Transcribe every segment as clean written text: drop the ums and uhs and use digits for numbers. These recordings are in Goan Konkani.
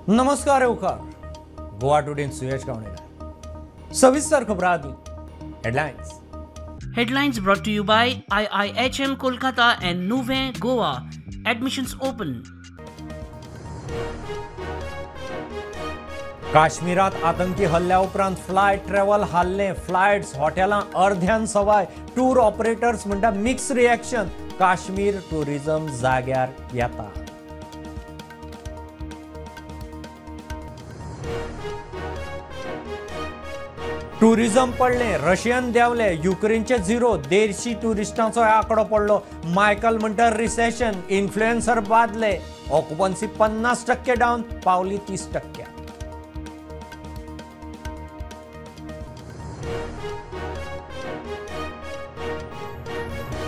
नमस्कार येवकार गोवा टुडेन सुयश गावणेकर. सविस्तर खबरां आदी headlines. Headlines brought to you by IIHM Kolkata and Nuvem Goa. Admissions open. काश्मीरात आतंकी हल्ल्या उपरांत फ्लायट ट्रॅव्हल हाल्ले, फ्लायट्स हॉटेलां अर्ध्यान सवाय, टूर ऑपरेटर्स म्हणटा मिक्स रिएक्शन, काश्मीर टुरिझम जाग्यार येता. टुरिझम पडलें, रशियन देंवले, युक्रेनचे झिरो, 150 टुरिस्टांचो आंकडो पडलो. मायकल म्हणटा रिसेशन, इन्फ्लुएन्सर बादले, ऑक्युपन्सी 50% डावन, पावली 30%.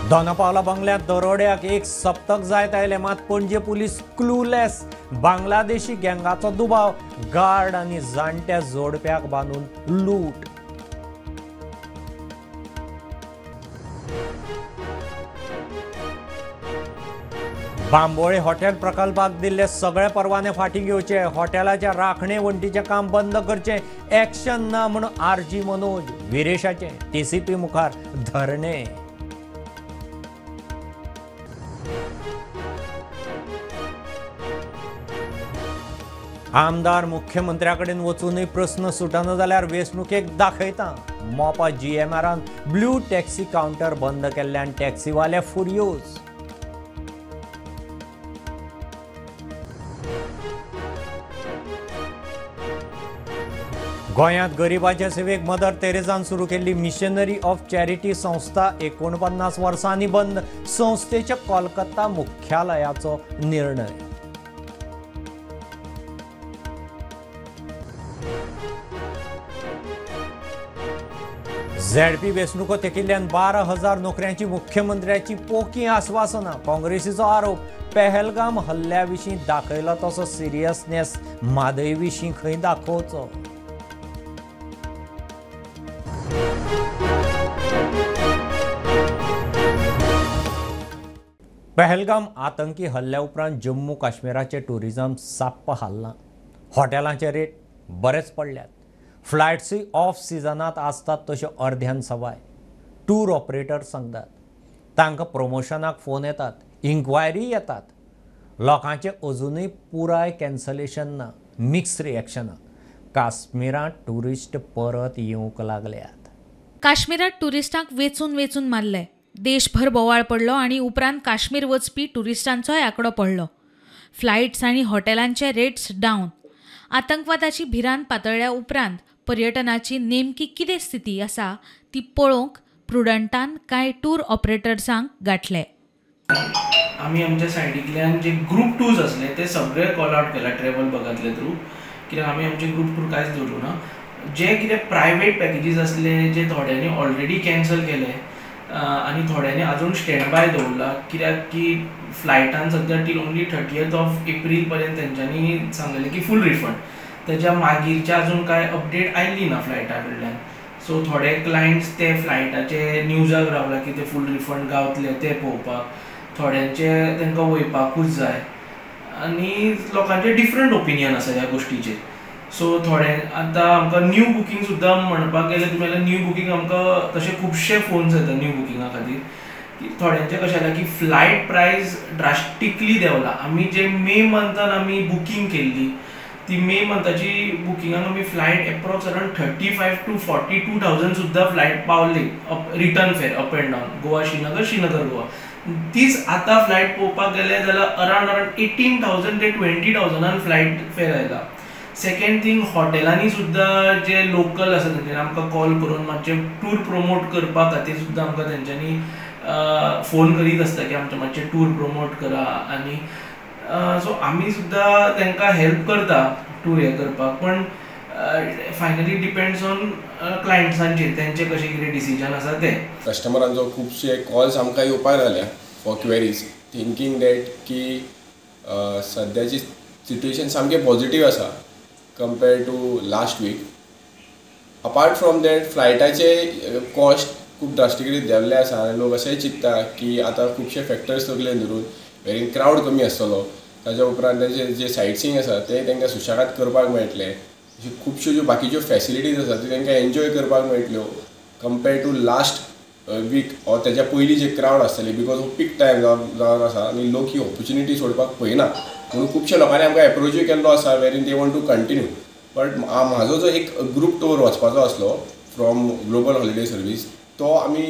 दोनापावला बंगल्यात दरोड्याक एक सप्तक जायत आयले, मात पणजे पुलीस क्लूलेस. बांगलादेशी गँगाचो दुबाव, गार्ड आनी जाणट्या जोडप्याक बांदून लूट. बांबोळे हॉटेल प्रकल्पाक दिल्ले सगळे परवाने फाटीं घेवचे, हॉटेलाच्या राखणे वण्टीचें काम बंद करचें, एक्शन ना म्हूण आरजी मनोज विरेशाचें टीसीपी मुखार धरणे. आमदार मुख्यमंत्र्या कडेन वचूनय प्रस्न सुटना जाल्यार वेंचणुकेक दाखयता. मोपा जीएमआरान ब्लू टॅक्सी कावंटर बंद केल्ल्यान टॅक्सीवाले फुर्योज. गोंयांत गरिबांचे सेवेक मदर तेरेझान सुरू केल्ली मिशनरी ऑफ चॅरिटी संस्था 49 वर्सांनी बंद, संस्थेच्या कोलकाता मुख्यालयाचो निर्णय. झेडपी वेंचणुको तेकिल्ल्यान 12,000 नोकऱ्यांची मुख्यमंत्र्याची पोकी आस्वासनां, काँग्रेसीचो आरोप. पहलगाम हल्ल्या विशीं दाखयलो तसो सिरियसनेस म्हादय विशीं खंय दाखोवचो. पहलगाम आतंकी हल्ल्या उपरांत जम्मू काश्मीराचें टुरिझम साप्प हाल्लां, हॉटेलांचे रेट बरेच पडल्यात, फ्लायट्सूय ऑफ सिजनांत आसतात तश्यो अर्ध्यान सवाय. टूर ऑपरेटर सांगतात तांकां प्रमोशनाक फोन येतात, इन्क्वायरी येतात, लोकांचें अजुनूय पुराय कॅन्सलेशन ना, मिक्स रिएक्शनां. काश्मीरांत टुरिस्ट परत येवंक लागल्यात. काश्मीरांत टुरिस्टांक वेंचून वेंचून मारले, देशभर बोवाळ पडलो आनी उपरांत काश्मीर वचपी टुरिस्टांचोय आंकडो पडलो. फ्लायट्स आनी हॉटेलांचे रेट्स डावन. आतंकवादाची भिरांत पातळ्ळ्या उपरांत पर्यटनाची नेमकी कितें स्थिती आसा ती पळोवंक प्रुडंटान कांय टूर ऑपरेटर्सांक गांठले. आमी आमच्या सायडींतल्यान जे ग्रूप टूर्स आसले ते सगळे कॉल आवट केला ट्रॅव्हल बगांतले थ्रू, कित्याक आमी आमचे ग्रूप टूर कांयच दवरूं ना. जे कितें प्रायवेट पॅकेजीस आसले जे थोड्यांनी ऑलरेडी कॅन्सल केले आनी थोड्यांनी अजून स्टँड बाय दवरला, कित्याक की फ्लायटान सद्या till only 30th of April पर्यंत तेंच्यांनी सांगलेलें की फूल रिफंड. तेच्या मागीरच्या अजून कांय अपडेट आयली ना फ्लायटा कडल्यान. सो थोडे क्लायंट्स ते फ्लायटाचे न्यूजाक रावला की ते फूल रिफंड गावतले ते पळोवपाक, थोड्यांचे तांकां वयपाकूच जाय आनी लोकांचे डिफरंट ओपिनियन आसा ह्या गोश्टीचेर. सो थोडे आतां आमकां न्यू बुकींग सुद्दां म्हणपाक गेले तुमी जाल्यार न्यू बुकींग आमकां तशे खुबशे फोन्स येता न्यू बुकिंगा खातीर. की थोड्यांचें कशें जालां की फ्लायट प्रायस ड्रास्टिकली देंवला. आमी जे मे मंथान आमी बुकींग केल्ली ती मे मंथाची बुकिंगाक आमी फ्लायट एप्रॉक्स अरावंड 35 to 42,000 सुद्दां फ्लायट पावली, return fare up and down Goa Srinagar, Srinagar Goa. तीच आतां फ्लायट पळोवपाक गेले जाल्यार अरावंड अरावंड 18,000 ते 20,000 फ्लायट फेर आयला. सेकेंड थींग, हॉटेलांनी सुद्दां जे लोकल आसा तेंच्यांनी आमकां कॉल करून मातशें टूर प्रमोट करपा खातीर सुद्दां आमकां तेंच्यांनी फोन करीत आसता की आमचें मातशें टूर प्रमोट करा. आनी सो आमी सुद्दां तांकां हेल्प करता टूर हें करपाक, पण फायनली डिपेंड्स ऑन क्लायंट्सांचेर तेंचें कशें कितें डिसिजन आसा तें. कस्टमरांचो खुबशे कॉल्स आमकां येवपाक लागल्या फॉर क्वेरीज, थिंकींग that की सद्याची सिट्युएशन सामकें पॉझिटीव आसा compared to last week. Apart from that फ्लायटाचे cost खूब ड्रास्टिकली देंवले आसा आनी लोक अशेंय चिंत्ता की आतां खुबशे फॅक्टर्स सगळे धरून वेरीन क्रावड कमी आसतलो, ताज्या उपरांत तेजे जे सायट सिईंग आसा ते तांकां सुशेगाद करपाक मेळटलें. अश्यो खुबश्यो ज्यो बाकीच्यो फॅसिलिटीज आसा त्यो तांकां एन्जॉय करपाक मेळटल्यो compare to last week or तेज्या पयलीं जे क्रावड आसतली, because हो पीक टायम जावन आसा आनी लोक ही ऑपॉर्च्युनिटी सोडपाक पळयना. म्हणून खुबश्या लोकांनी आमकां एप्रोचूय केल्लो आसा wherein they want to continue. But म्हाजो जो एक ग्रूप टूर वचपाचो आसलो फ्रॉम ग्लोबल हॉलिडे सर्वीस तो आमी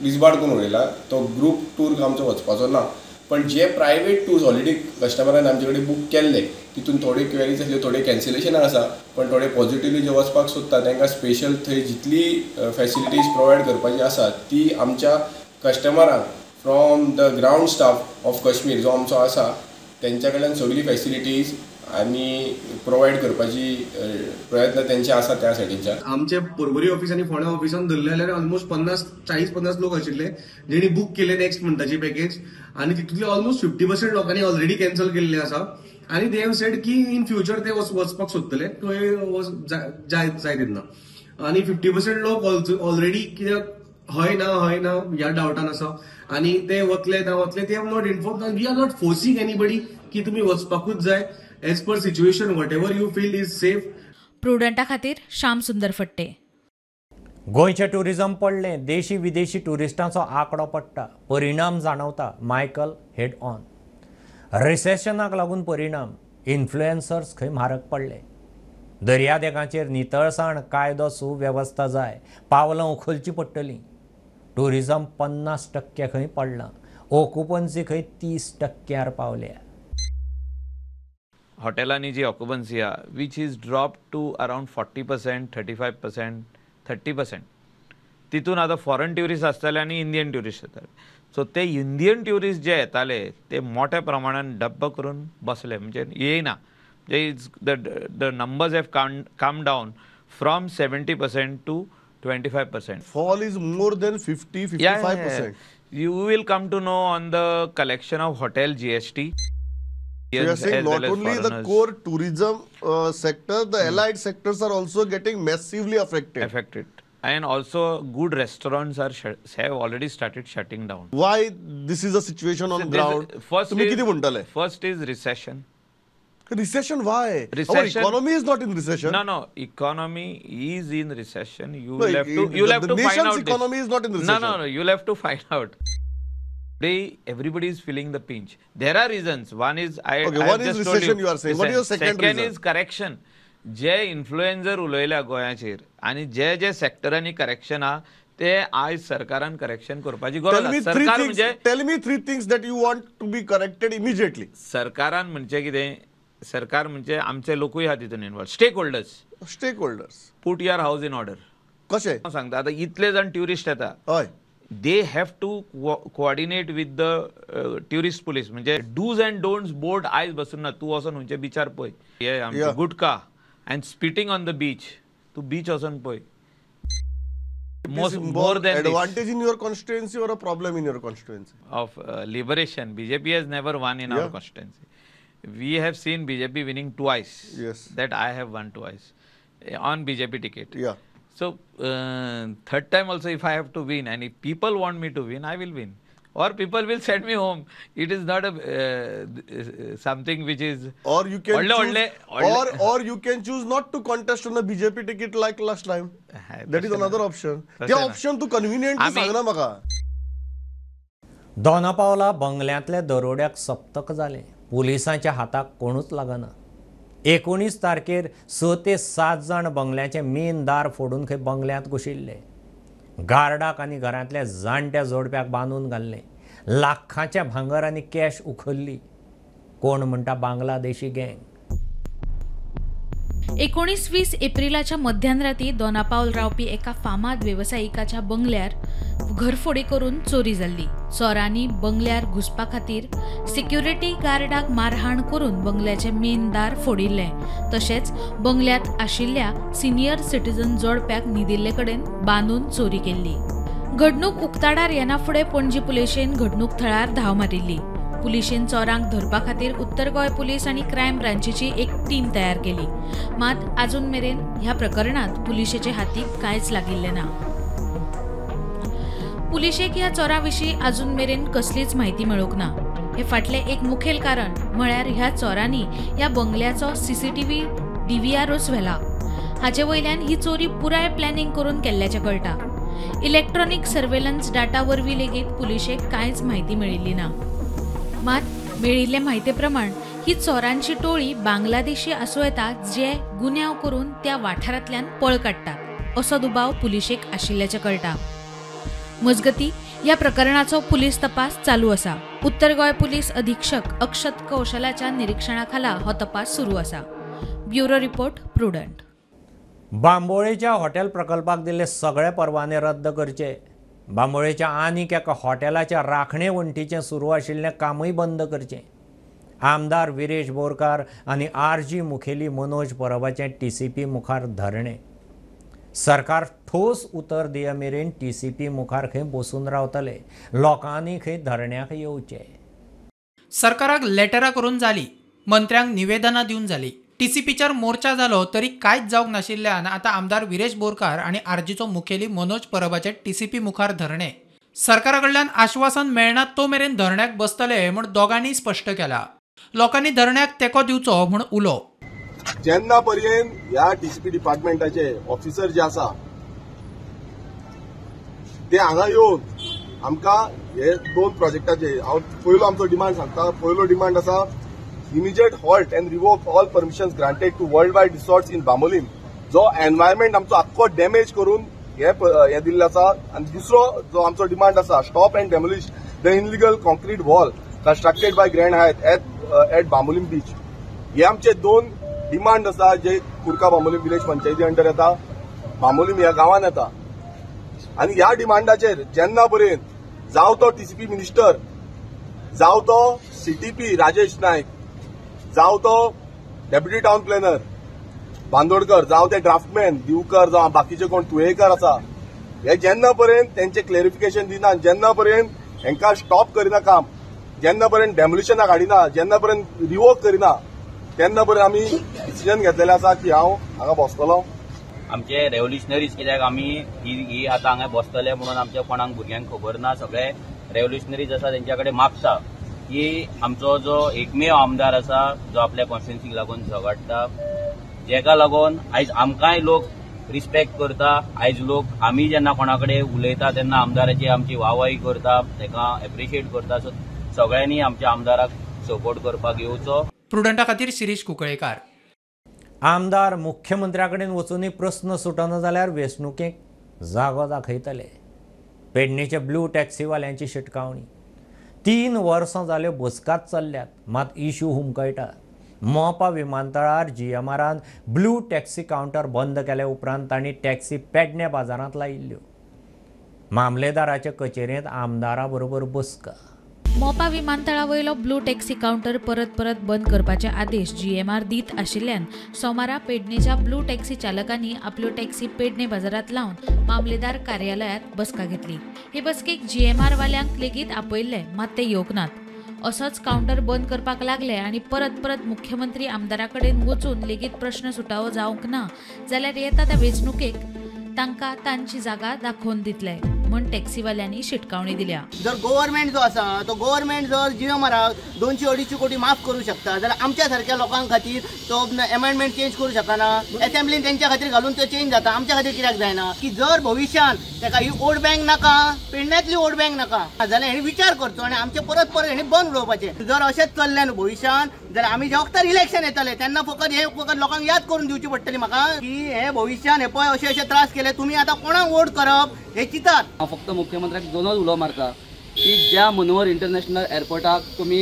डिसबार्ड करून उडयला. तो ग्रूप टूर आमचो वचपाचो ना, पण जे प्रायवेट टूर्स ऑलरेडी कस्टमरान आमचे कडेन बूक केल्ले तितून थोडे क्वेरीज आसल्यो, थोडे कॅन्सलेशनां आसा, पण थोडे पॉझिटिवली जे वचपाक सोदता तांकां स्पेशल थंय जितली फॅसिलिटीज प्रोवायड करपाची आसा ती आमच्या कस्टमरांक from the ground staff of Kashmir जो आमचो आसा तेंच्या कडल्यान सगळी फॅसिलिटीज आनी प्रोवायड करपाची प्रयत्न तेंचे आसा त्या सायडीच्यान. आमचे पर्वरी ऑफिस आनी फोंड्या ऑफिसान धरले जाल्यार ऑलमोस्ट 40-50 लोक आशिल्ले जेणी बूक केले नेक्स्ट मंथाची पॅकेज, आनी तितूंतले ऑलमोस्ट 50% लोकांनी ऑलरेडी कॅन्सल केल्ले आसा. आनी they have said की इन फ्युचर ते वचपाक सोदतले थंय जाय तेन्ना. आनी 50% लोक ऑलरेडी कित्याक हय ना ह्या डावटान आसा आनी ते वतले ना वतले ते not inform. We are not forcing anybody की तुमी वचपाकूच जाय. As per situation, whatever you feel is safe. प्रुडंटा खातीर श्याम सुंदर फट्टे. गोंयचें टुरिझम पडलें, देशी विदेशी टुरिस्टांचो आंकडो पडटा, परिणाम जाणवता. मायकल हेड ऑन रिसेशनाक लागून परिणाम, इन्फ्लुएन्सर्स खंय म्हारग पडले. दर्यादेगांचेर नितळसाण, कायदो सुवेवस्था जाय, पावलां उखलचीं पडटलीं. टुरिझम 50% खंय पडलां, ऑक्युपन्सी खंय 30% पावल्या. हॉटेलांनी जी ऑक्युपन्सी आहा which is drop to around 40%, 35%, 30%. तितून आतां फॉरन ट्युरिस्ट आसताले आनी इंडियन ट्युरिस्ट येताले. सो ते इंडियन ट्युरिस्ट जे येताले ते मोठ्या प्रमाणान डब्ब करून बसले, म्हणजे येयना. म्हणजे the numbers have come down from 70% to 25%. Fall is more than 50-55%. You will come to know on the collection of hotel GST. So you are saying not only the core tourism sector, the allied sectors are also getting massively affected. Affected. And also good restaurants are have already started shutting down. Why this is a situation on ground? First is recession. Recession, why? Recession, our economy is not in recession. No, no, economy is in recession. You will have to, you'll have to find out. The nation's economy is not in recession. No, no, no, you'll have to find out. Today, everybody is feeling the pinch. There are reasons. One is one is recession. You are saying. What is your second reason? Second is correction. J influencer उलयल्या गोंयाचेर आनी जे जे सेक्टरांनी करेक्शन आहा ते आयज सरकारान करेक्शन करपाची गरज आसा. सरकार म्हणजे tell me three things that you want to be corrected immediately. सरकारान म्हणजे कितें, सरकार म्हणजे आमचे लोकूय आहा तितून involve, stakeholders. Stakeholders put your house in order. कशें हांव सांगता, आतां इतले जाण ट्युरिस्ट येता, हय, they have to coordinate with the tourist police. म्हणजे डूज अँड डोंट्स बोर्ड आयज बसून ना, तूं वचोन खंयच्या बिचार पळय, हे आमचे gutka and spitting on the beach, तूं बीच वचोन पळय. More than advantage in your constituency or a problem in your constituency? Of liberation, BJP has never won in our constituency. We have seen BJP winning twice. Yes. That I have won twice on BJP ticket. Yeah. So third time also if I have to win and if people want me to win, I will win. Or people will send me home. It is not a something which is. Or you can choose, or you can choose not to contest on the BJP ticket like last time. That is another option. The option to conveniently सांगना म्हाका. दोनापावला बंगल्यांतल्या दरोड्याक सप्तक जालें, पुलिसांच्या हाताक कोणूच लागना. 19 तारखेर 6 ते 7 जाण बंगल्याचें मेन दार फोडून खंय बंगल्यांत घुशिल्ले. गार्डाक आनी घरांतल्या जाणट्या जोडप्याक बांदून घाल्लें. लाखांच्या भांगर आनी कॅश उखल्ली. कोण म्हणटा बांगलादेशी गँग. 19-20 एप्रिलाच्या मध्यान राती दोनापावल रावपी एका फामाद वेवसायिकाच्या बंगल्यार घरफोडी करून चोरी जाल्ली. चोरांनी बंगल्यार घुसपा खातीर सिक्युरिटी गार्डाक मारहाण करून बंगल्याचें मेन दार फोडिल्लें. तशेंच बंगल्यांत आशिल्ल्या सिनियर सिटीजन जोडप्याक न्हिदिल्ले कडेन बांदून चोरी केल्ली. घडणूक उक्ताडार येना फुडें पणजी पुलिशेन घडणूक थळार धांव मारिल्ली. पुलिशेन चोरांक धरपा खातीर उत्तर गोंय पुलीस आनी क्रायम ब्रांचीची एक टीम तयार केली. मात आजून मेरेन ह्या प्रकरणांत पुलिशेचे हातीक कांयच लागिल्लें ना. पुलिशेक ह्या चोरां विशीं आजून मेरेन कसलीच म्हायती मेळूंक ना. हे फाटलें एक मुखेल कारण म्हळ्यार ह्या चोरांनी ह्या बंगल्याचो सीसीटीव्ही डीव्हीआरूच व्हेला. हाचे वयल्यान ही चोरी पुराय प्लॅनिंग करून केल्ल्याचें कळटा. इलेक्ट्रॉनिक सर्वेलन्स डाटा वरवीं लेगीत पुलिशेक कांयच म्हायती मेळिल्ली ना. मात मेळिल्ले म्हायते प्रमाण ही चोरांची टोळी बांगलादेशी आसूं येता, जे गुन्यांव करून त्या वाठारांतल्यान पळ काडटात असो दुबाव पुलिशेक आशिल्ल्याचें कळटा. मजगती ह्या प्रकरणाचो पुलीस तपास चालू आसा. उत्तर गोंय पुलीस अधीक्षक अक्षत कौशलाच्या निरीक्षणाखाला हो तपास सुरू आसा. Bureau report, Prudent. बांबोळेच्या हॉटेल प्रकल्पाक दिल्ले सगळे परवाने रद्द करचे. बांबोळेच्या आनीक एका हॉटेलाच्या राखणे वण्टीचें सुरू आशिल्लें कामूय बंद करचें. आमदार विरेश बोरकार आनी आरजी मुखेली मनोज परबाचें टीसीपी मुखार धरणें. सरकार ठोस उतर दिय मेरेन टीसीपी मुखार खंय बसून रावतले, लोकांनी खंय धरण्याक येवचें. सरकाराक लेटरां करून जाली, मंत्र्यांक निवेदनां दिवन जाली, टीसीपीचेर मोर्चा जालो तरी कांयच जावंक नाशिल्ल्यान आतां आमदार विरेश बोरकार आनी आरजीचो मुखेली मनोज परबाचे टीसीपी मुखार धरणें. सरकारा कडल्यान आश्वासन मेळना तो मेरेन धरण्याक बसतले म्हूण दोगांनी स्पश्ट केला. लोकांनी धरण्याक तेंको दिवचो म्हूण उलो. जेन्ना पर्यंत ह्या टीसीपी डिपार्टमेंटाचे ऑफिसर जे आसा ते हांगा येवन आमकां हे दोन प्रोजेक्टाचे, हांव पयलो आमचो डिमांड सांगता. पयलो डिमांड आसा immediate halt and revoke all permissions granted to World Wide Resorts in Bambolim, जो एनवायरमेंट आमचो आख्खो डॅमेज करून हे दिल्लो आसा. आनी दुसरो जो आमचो डिमांड आसा, stop and demolish the illegal concrete wall constructed by Grand Hyatt at Bambolim beach. हे आमचे दोन डिमांड आसा जे कुर्का बांबोलीम विलेज पंचायती अंडर येता, बांबोलीम ह्या गांवान येता. आनी ह्या डिमांडाचेर जेन्ना पर्यंत जावं तो टीसीपी मिनिस्टर, जावं तो सीटीपी राजेश नायक, जावं तो डेप्युटी टावन प्लॅनर बांदोडकर, जावं ते ड्राफ्टमॅन दिवकर, जावं बाकीचे कोण तुयेकर आसा, हे जेन्ना पर्यंत तेंचे क्लॅरिफिकेशन दिना, जेन्ना पर्यंत हेंकां स्टॉप करिना काम, जेन्ना पर्यंत डेमोलिशनाक हाडिना, जेन्ना पर्यंत रिवोक करिना, तेन्ना पर्यंत आमी डिसिजन घेतलेलें आसा की हांव हांगा बसतलो. आमचे रेव्होल्युशनरीज कित्याक आमी ही आतां हांगा बसतले म्हणून आमच्या कोणाक भुरग्यांक खबर ना. सगळे रेव्होल्युशनरीज आसा तेंच्या कडेन मागता की आमचो जो एकमेव आमदार आसा जो आपल्या कॉन्स्टिट्युन्सीक लागून झगडटा, जेका लागून आयज आमकांय लोक रिस्पेक्ट करता. आयज लोक आमी जेन्ना कोणा कडेन उलयता तेन्ना आमदाराची आमची वाहवाही करता, तेका एप्रिशिएट करता. सो सगळ्यांनी आमच्या आमदाराक सपोर्ट करपाक येवचो. प्रुडंटा खातीर शिरीष कुंकळेकार. आमदार मुख्यमंत्र्या कडेन वचूनय प्रस्न सुटना जाल्यार वेंचणुकेक जागो दाखयतले. पेडणेचे ब्लू टॅक्सीवाल्यांची शिटकावणी. 3 वर्सां जाल्यो बसकाच चल्ल्यात, मात इशू हुमकळटा. मोपा विमानतळार जीएमआरान ब्लू टॅक्सी कावंटर बंद केल्या उपरांत तांणी टॅक्सी पेडणे बाजारांत लायिल्ल्यो. मामलेदाराचे कचेरेंत आमदारा बरोबर बसका. मोपा विमानतळा वयलो ब्लू टॅक्सी कावंटर परत परत बंद करपाचे आदेश जीएमआर दीत आशिल्ल्यान सोमारा पेडणेच्या ब्लू टॅक्सी चालकांनी आपल्यो टॅक्सी पेडणे बाजारांत लावन मामलेदार कार्यालयांत बसका घेतली. हे बसकेक जीएमआर वाल्यांक लेगीत आपयल्ले, मात ते येवंक नात. असोच कावंटर बंद करपाक लागले आनी परत परत मुख्यमंत्री आमदारा कडेन वचून लेगीत प्रश्न सुटावो जावंक ना जाल्यार येता त्या वेंचणुकेक तांकां तांची जागा दाखोवन दितले म्हूण टॅक्सीवाल्यांनी शिटकावणी दिल्या. जर गव्हर्मेंट जो आसा तो गव्हर्मेंट जर जीएमआराक 200-250 कोटी माफ करूं शकता जाल्यार आमच्या सारक्या लोकां खातीर तो अमेंडमेंट चेंज करूं शकना. असेंब्लीन तेंच्या खातीर घालून तो चेंज जाता, आमच्या खातीर कित्याक जायना? की जर भविश्यान ताका ही वोट बँक नाका, पेडण्यांतली वोट बँक नाका जाल्यार हेणी विचार करचो आनी आमचे परत परत हेणी बंद उडोवपाचें. जर अशेंच चल्लें न्हू भविश्यान जाल्यार आमी ज्या वखतार इलेक्शन येतलें तेन्ना फकत हे फकत लोकांक याद करून दिवची पडटली म्हाका की हे भविश्यान हे पळय अशे अशे त्रास केले, तुमी आतां कोणाक वोट करप हे चिंतात. हांव फक्त मुख्यमंत्र्याक दोनच उलो मारता की ज्या मनोहर इंटरनॅशनल एअरपोर्टाक तुमी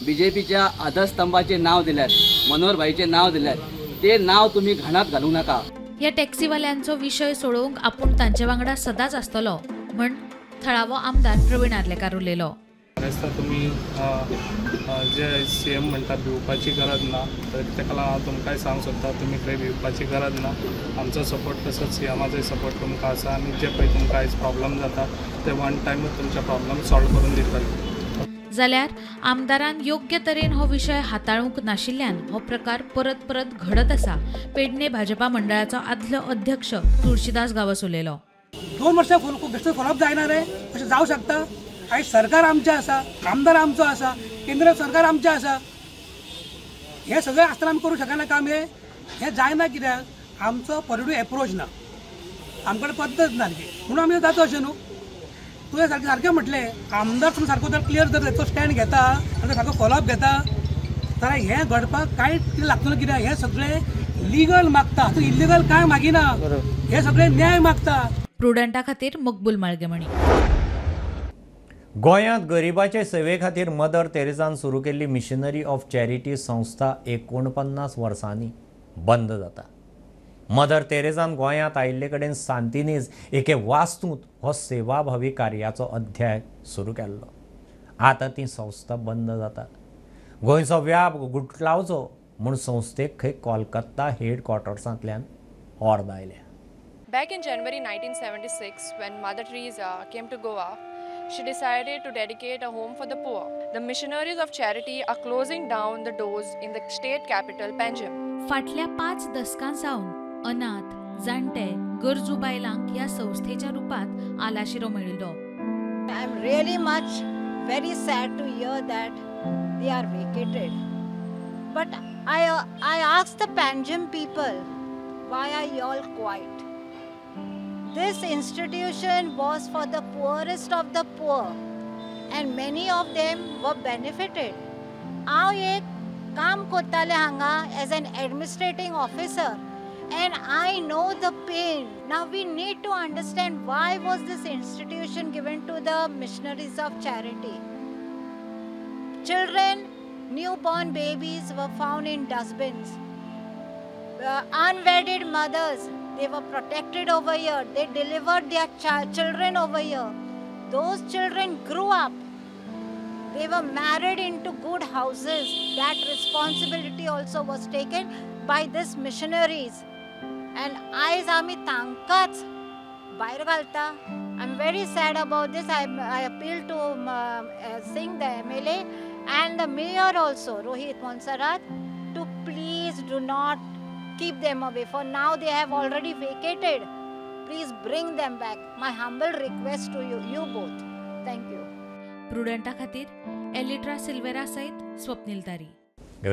बीजेपीच्या आधारस्तंभाचें नांव दिल्यात, मनोहर भाईचें नांव दिल्यात, ते नांव तुमी घाणात घालूं नाका. ह्या टॅक्सीवाल्यांचो विशय सोडोवंक आपूण तांचे वांगडा सदांच आसतलो म्हण थळावो आमदार प्रवीण आर्लेकार उलयलो. तुमी जे सी एम म्हणटा भिवपाची गरज ना, तर ताका लागून हांव तुमकांय सांगूंक सोदता तुमी खंय भिवपाची गरज ना. आमचो सपोर्ट तसोच सी एमाचोय सपोर्ट तुमकां आसा आनी जे पळय तुमकां आयज प्रॉब्लम जाता ते वन टायमूच तुमचे प्रॉब्लम सॉल्व करून दितले. जाल्यार आमदारान योग्य तरेन हो विशय हाताळूंक नाशिल्ल्यान हो प्रकार परत परत घडत आसा. पेडणे भाजपा मंडळाचो आदलो अध्यक्ष तुळशीदास गांवस उलयलो. 2 वर्सां बेश्टो फॉलोअप जायना रे, अशें जावं शकता? आयज सरकार आमचें आसा, आमदार आमचो आसा, केंद्र सरकार आमचें आसा. हें सगळें आसतना आमी करूं शकना काम. हें हें जायना कित्याक आमचो पॉजिटीव एप्रोच ना, आमकडे पद्दत ना म्हणून आमी जाता अशें न्हू. तुवें सारकें सारकें म्हटलें, आमदार सुद्दां सारको जर क्लियर जर ताचो स्टँड घेता आनी सारको फॉलोअप घेता जाल्यार हें घडपाक कांय कितें लागतलें. कित्याक हें सगळें लिगल मागता, तूं इल्लिगल कांय मागिना, हे सगळे न्याय मागता. प्रुडंटा खातीर मकबूल माळगेमणी. गोंयांत गरिबाचे सेवे खातीर मदर तेरेझान सुरू केल्ली मिशनरी ऑफ चॅरिटी संस्था 49 वर्सांनी बंद जाता. मदर तेरेझान गोंयांत आयिल्ले कडेन सांतिनेज एके वास्तूंत हो सेवाभावी कार्याचो अध्याय सुरू केल्लो. आतां ती संस्था बंद जाता. गोंयचो व्याप गुटलावचो म्हूण संस्थेक खंय कोलकाता हेडक्वॉर्टर्सांतल्यान ऑर्द आयल्या. Back in January 1976, when Mother Teresa came to Goa, she decided to dedicate a home for the poor. The missionaries of charity are closing down the doors in the state capital, Panjim. फाटल्या 5 दसकां सावन अनाथ, जाणटे, गरजू बायलांक ह्या संस्थेच्या रूपात आलाशिरो मेळिल्लो. I am really much very sad to hear that they are vacated. But I ask the Panjim people, why are you all quiet? This institution was for the poorest of the poor and many of them were benefited. हांव एक काम करतालें हांगा as an administrating officer and I know the pain. Now we need to understand why was this institution given to the missionaries of charity. Children, newborn babies were found in dustbins. Unwedded mothers, they were protected over here. They delivered their children over here. Those children grew up. They were married into good houses. That responsibility also was taken by these missionaries. And आयज आमी तांकांच भायर घालता. I'm very sad about this. I appeal to Singh, the MLA, and the mayor also, Rohit Monserrat, to please do not keep them away. For now they have already vacated. Please bring them back. My humble request to you, you both. Thank you. प्रुडंटा खातीर एलिट्रा सिल्वेरा सहित स्वप्नील तारी.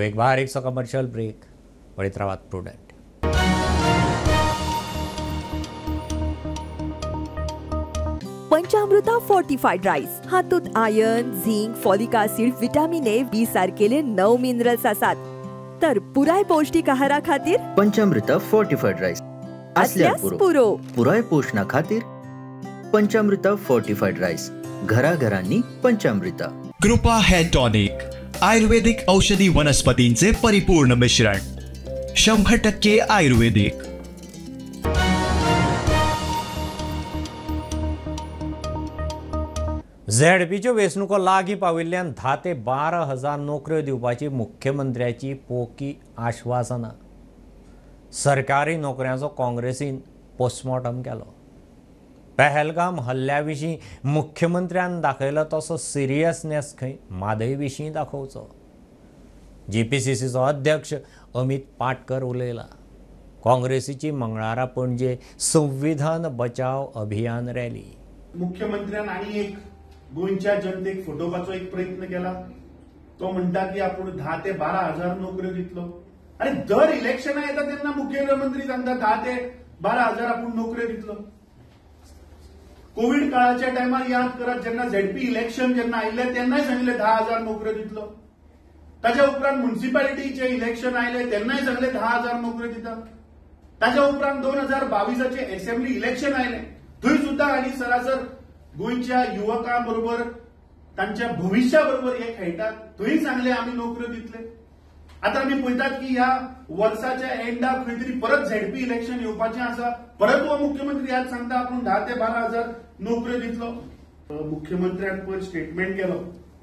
एक बारीकसो कमर्शियल ब्रेक. पळयत रावात प्रुडंट. पंचामृता फोर्टिफाईड राईस हातूंत iron, zinc, folic acid, vitamin A, B सारकेले 9 मिनरल्स आसात. तर पुराय पौष्टिक आहारा खातीर पंचामृता फोर्टिफाईड राईस असल्यार पुरो. पुराय पोषणा खातीर पंचामृता फोर्टिफाईड राईस घराघरांनी पंचामृता. कृपा हेअर टॉनिक आयुर्वेदिक औषधी वनस्पतींचे परिपूर्ण मिश्रण, 100% आयुर्वेदिक. झेडपीच्यो वेंचणुको लागीं पाविल्ल्यान 10 ते 12 हजार नोकऱ्यो दिवपाची मुख्यमंत्र्याची पोकी आश्वासनां. सरकारी नोकऱ्यांचो काँग्रेसीन पोस्टमॉर्टम केलो. पहलगाम हल्ल्या विशीं मुख्यमंत्र्यान दाखयलो तसो सिरियसनेस खंय म्हादय विशीं दाखोवचो. जीपीसीसीचो अध्यक्ष अमित पाटकर उलयला. काँग्रेसीची मंगळारा पणजे संविधान बचाव अभियान रॅली. मुख्यमंत्र्यान आनी एक गोंयच्या जनतेक फटोवपाचो एक प्रयत्न केला. तो म्हणटा की आपूण 10 ते 12 हजार नोकऱ्यो दितलो. आनी दर इलेक्शना येता तेन्ना मुख्यमंत्री सांगता 10 ते 12 हजार आपूण नोकऱ्यो दितलो. कोवीड काळाच्या टायमार याद करात, जेन्ना झेडपी इलेक्शन जेन्ना आयिल्लें तेन्नाय सांगिल्लें 10 हजार नोकऱ्यो दितलो. ताच्या उपरांत म्युनिसिपालिटीचें इलेक्शन आयलें तेन्नाय सांगलें 10 हजार नोकऱ्यो दिता. ताच्या उपरांत 2022 एसेंब्ली इलेक्शन आयलें थंय सुद्दां आनी सरासर गोंयच्या युवकां बरोबर तांच्या भविश्या बरोबर हे खेळटात. थंय सांगले आमी नोकऱ्यो दितले. आतां आमी पळयतात की ह्या वर्साच्या एंडाक खंय तरी परत झेडपी इलेक्शन येवपाचें आसा. परत हो मुख्यमंत्री याद सांगता आपूण 10 ते 12 हजार नोकऱ्यो दितलो. मुख्यमंत्र्यान पयर स्टेटमेंट केलो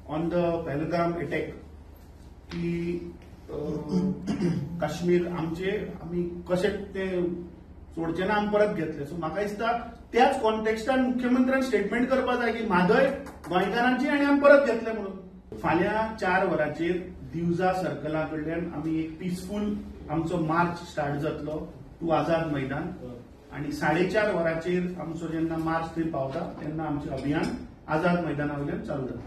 ऑन the Pahalgam attack की काश्मीर आमचे, आमी कशें ते सोडचे ना, आमी परत घेतले. सो म्हाका दिसता त्याच कॉन्टेक्स्टान मुख्यमंत्र्यान स्टेटमेंट करपाक जाय की म्हादय गोंयकारांची आनी आमी परत घेतले म्हणून. फाल्यां 4 वरांचेर दिवजा सर्कला कडल्यान आमी एक पिसफूल आमचो मार्च स्टार्ट जातलो टू आझाद मैदान आनी 4:30 वरांचेर आमचो जेन्ना मार्च थंय पावता तेन्ना आमचें अभियान आझाद मैदाना वयल्यान चालू जातलें.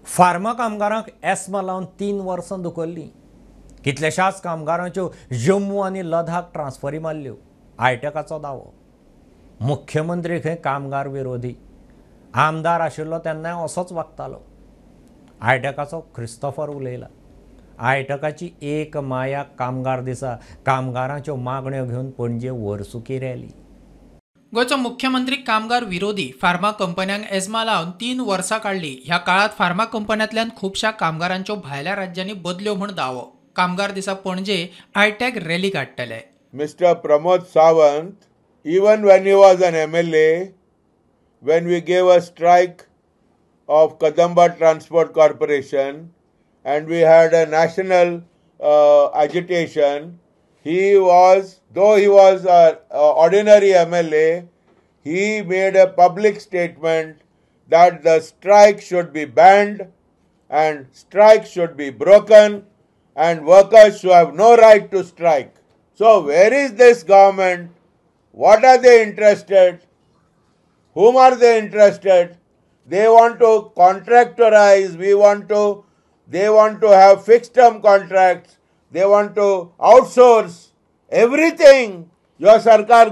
फार्मा कामगारांक एस्मा लावन 3 वर्सां धुकल्लीं. कितल्याशाच कामगारांच्यो जम्मू आनी लडाख ट्रान्सफरी मारल्यो. आयटॅकाचो दावो. मुख्यमंत्री खंय कामगार विरोधी. आमदार आशिल्लो तेन्नाय असोच वागतालो. आयटॅकाचो क्रिस्तोफर उलयला. आयटॅकाची एक माया कामगार दिसा कामगारांच्यो मागण्यो घेवन पणजे वर्सुकी रॅली. गोंयचो मुख्यमंत्री कामगार विरोधी. फार्मा कंपन्यांक एजमा लावन 3 वर्सां काडली. ह्या काळांत फार्मा कंपन्यांतल्यान खुबश्या कामगारांच्यो भायल्या राज्यांनी बदल्यो म्हूण दावो. कामगार दिसा पणजे आयटॅक रॅली काडटले. Mister Pramod Sawant, even when he was an MLA, when we gave a strike of Kadamba Transport Corporation and we had a national agitation, he was, though he was an ordinary MLA, he made a public statement that the strike should be banned and strike should be broken and workers should have no right to strike. So where is this government? What are they interested? Whom are they interested? They want to contractorize. They want to have fixed term contracts. They want to outsource everything. Your सरकार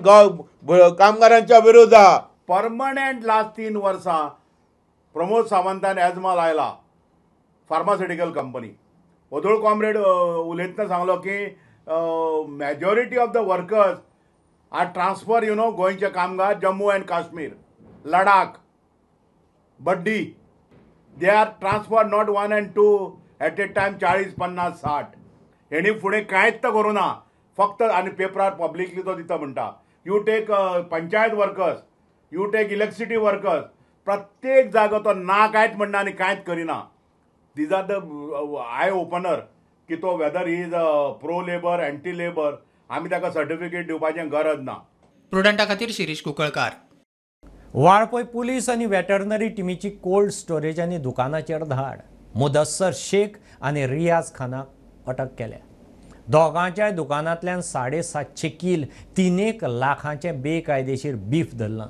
कामगारांच्या विरोधात. परमनंट लास्ट 3 वर्सां प्रमोद सावंतान एजमा लायला फार्मास्युटिकल कंपनी. वदोळ कॉम्रेड उलयतना सांगलो की majority of the workers are transfer, you know, गोंयचे कामगार Jammu and Kashmir, Ladakh, Baddi, they are transfer not 1 and 2 at a time 40, 50, 60. हेणी फुडें कांयच करूं ना फक्त आनी पेपरार पब्लिकली तो दिता म्हणटा. You take panchayat workers, you take electricity workers, प्रत्येक जागो तो ना कांयच म्हणना आनी कांयच करिना. These are the eye opener की तो whether he is a pro labour anti labour, आमी ताका सर्टिफिकेट दिवपाचें गरज ना. प्रुडंटा खातीर शिरीष कुंकळकार. वाळपय पुलीस आनी वेटरनरी टिमीची कोल्ड स्टोरेज आनी दुकानाचेर धाड. मुदस्सर शेख आनी रियाज खानाक अटक केल्या. दोगांच्याय दुकानांतल्यान 750 कील 3 लाखांचें बेकायदेशीर बीफ धरलां.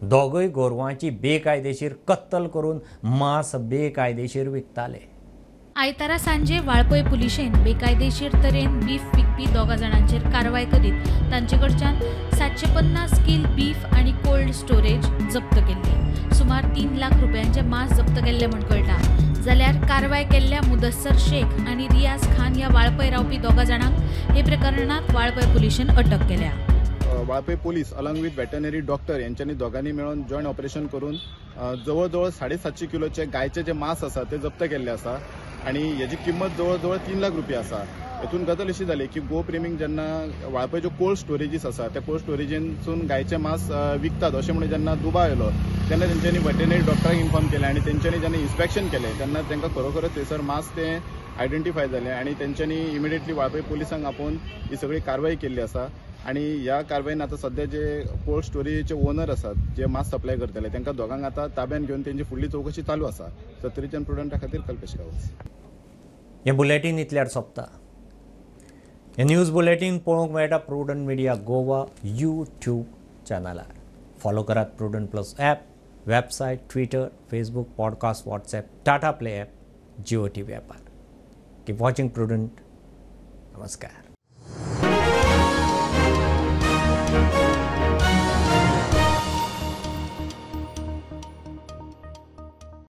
दोगूय गोरवांची बेकायदेशीर कत्तल करून मांस बेकायदेशीर विकताले. आयतारा सांजे वाळपय पुलिशेन बेकायदेशीर तरेन बीफ विकपी 2 जाणांचेर कारवाय करीत तांचे कडच्यान 750 कील बीफ आनी कोल्ड स्टोरेज जप्त केल्ली. सुमार 3 लाख रुपयांचे मांस जप्त केल्ले म्हूण कळटा. जाल्यार कारवाय केल्ल्या मुदस्सर शेख आनी रियाज खान ह्या वाळपय रावपी 2 जाणांक हे प्रकरणांत वाळपय पुलिशेन अटक केल्या. Valpoi police along with veterinary doctor यांच्यानी दोगांनी मेळून जॉयंट ऑपरेशन करून जवळ जवळ 750 किलोचे गायचे जे मांस आसा ते जप्त केल्ले आसा आनी हेजी किंमत जवळ जवळ 3 लाख रुपया आसा. हेतून गजाल अशी जाली की गोप्रेमींक जेन्ना वाळपय ज्यो कोल्ड स्टोरेजीस आसा त्या कोल्ड स्टोरेजींतसून गायचे मांस विकतात अशें म्हणून जेन्ना दुबाव आयलो तेन्ना तेंच्यांनी वेटरनरी डॉक्टराक इन्फॉर्म केलें आनी तेंच्यांनी जेन्ना इन्स्पेक्शन केलें तेन्ना तांकां खरोखरच थंयसर मांस तें आयडेंटिफाय जालें आनी तेंच्यांनी इमिडिएटली वाळपय पुलिसांक आपोवन ही सगळी कारवाय केल्ली आसा. आनी ह्या कारवायेन आतां सद्या जे कोल्ड स्टोरेजीचे ओनर आसात जे मांस सप्लाय करतले तांकां दोगांक आतां ताब्यान घेवन तेंची फुडली चवकशी चालू आसा. सत्तरीच्यान प्रुडंटा खातीर कल्पेश गांवस. हें बुलेटीन इतल्यार सोंपता. हें न्यूज बुलेटीन पळोवंक मेळटा प्रुडंट मिडिया गोवा यूट्यूब चॅनलार. फॉलो करात Prudent plus app, website, Twitter, Facebook, podcast, WhatsApp, Tata play app, Jio TV ॲपार. Keep watching prudent. नमस्कार.